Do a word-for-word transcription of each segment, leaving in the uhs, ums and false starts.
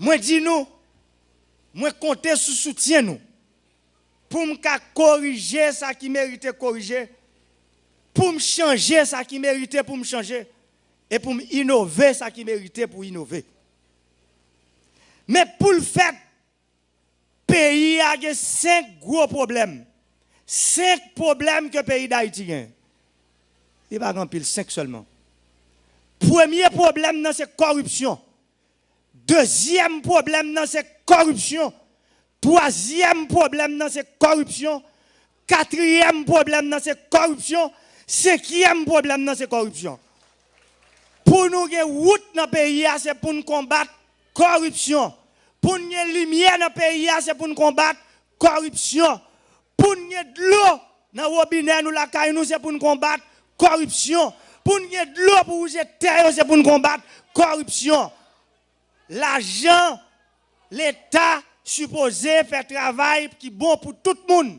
Mwen di nou, mwen konte sou soutyen nou pou m ka korije sa ki merite korije, pou m chanje sa ki merite pou m chanje, e pou m inove sa ki merite pou inove. Men pou l fèt, peyi a gen senk gwo pwoblèm. Senk pwoblèm ke peyi Dayiti gen. Li pa gen anpil, senk sèlman. Premye pwoblèm nan se kòripsyon. Dezyèm pwoblèm nan se kòripsyon. Twazyèm pwoblèm nan se kòripsyon. Katriyèm pwoblèm nan se kòripsyon. Senkyèm pwoblèm nan se kòripsyon. Pou nou gen wout nan peyi a, se pou n konbat kòripsyon. Pou n gen limyè nan peyi a, se pou n konbat kòripsyon. Pou n gen dlo nan wobinè nou lakay nou, se pou n konbat kòripsyon. Pou n gen dlo pou wouje tè yo, se pou n konbat kòripsyon. Lajan Leta sipoze fè travay ki bon pou tout moun.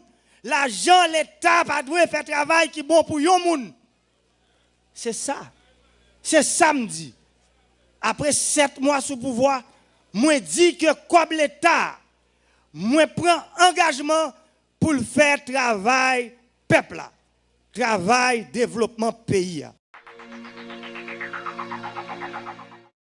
Lajan Leta pa dwe fè travay ki bon pou yon moun. Se sa. Se sa m di. Apre sèt mwa sou pouvwa, mwen di ke kòb Leta, mwen pran angajman pou l fè travay pèp la, travay devlopman peyi a.